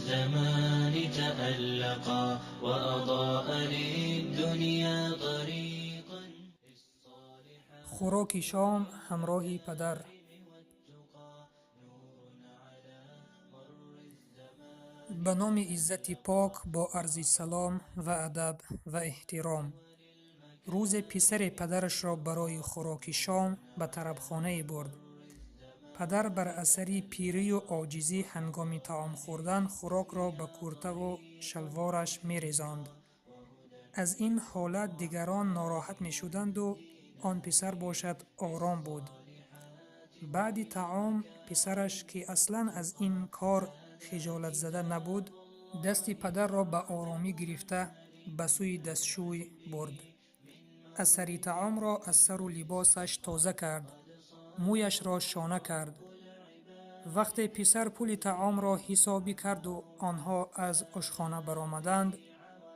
الزمان تألقا وأضاء للدنيا طريقا. Хӯроки шом ҳамроҳи падар. Ба номи Иззати Пок, бо арзи салом ва адаб ва эҳтиром. Рӯзе писаре падарашро барои хӯроки шом ба тарабхонае бурд. Падар бар асари пирию оҷизӣ ҳангоми таом хӯрдан хӯрокро ба куртаву шалвораш мерезонд. Аз ин ҳолат дигарон нороҳат мешуданду он писар бошад ором буд. Баъди таом писараш, ки аслан аз ин кор хиҷолатзада набуд, дасти падарро ба оромӣ гирифта ба сӯи дастшӯй бурд. Асари таомро аз сару либосаш тоза кард, мӯяшро шона кард. Вақте писар пули таомро ҳисобӣ карду онҳо аз ошхона баромаданд,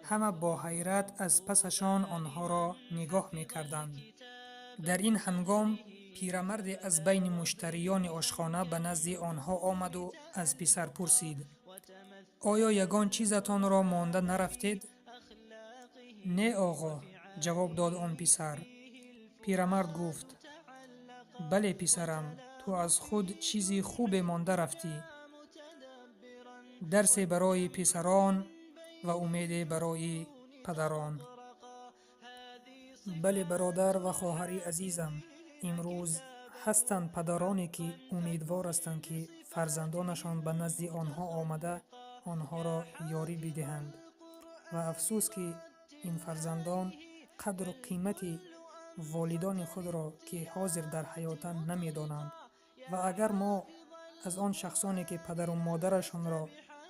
ҳама бо ҳайрат аз пасашон онҳоро нигоҳ мекарданд. Дар ин ҳангом пирамарде аз байни муштариёни ошхона ба назди онҳо омаду аз писар пурсид: «Оё ягон чизатонро монда нарафтед?» «Не, оғо», ҷавоб дод он писар. Пирамард гуфт: «Бале, писарам, ту аз худ чизи хубе монда рафтӣ». Дарсе барои писарон ва умеде барои падарон. Бале, бародар ва хоҳари азизам, имрӯз ҳастанд падароне, ки умедвор ҳастанд, ки фарзандонашон ба назди онҳо омада онҳоро ёрӣ бидиҳанд. Ва афсӯс, ки ин фарзандон қадру қимати волидони худро, ки ҳозир дар ҳаётанд, намедонанд. Ва агар мо аз он шахсоне, ки падару модарашонро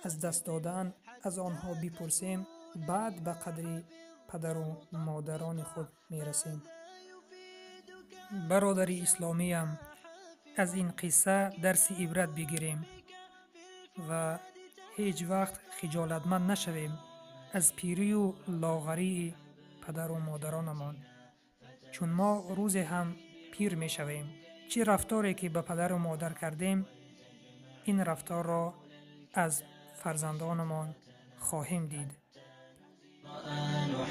аз даст додаанд, аз онҳо бипурсем, баъд ба қадри падару модарони худ мерасем. Бародари исломиям, аз ин қисса дарси ибрат бигирем ва ҳеҷ вақт хиҷолатманд нашавем аз пирию лоғарии падару модаронамон, чун мо рӯзе ҳам пир мешавем. Чӣ рафторе ки ба падару модар кардем, ин рафторро аз фарзандонамон хоҳем дид.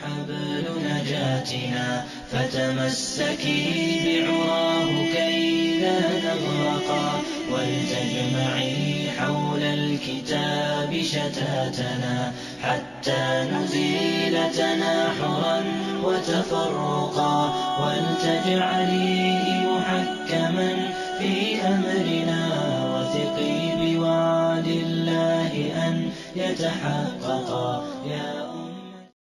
حبل نجاتنا فتمسكي بعراه كي لا نغرقا، ولتجمعي حول الكتاب شتاتنا حتى نزيل تناحرا وتفرقا، ولتجعليه محكما في أمرنا، وثقي بوعد الله أن يتحققا. يا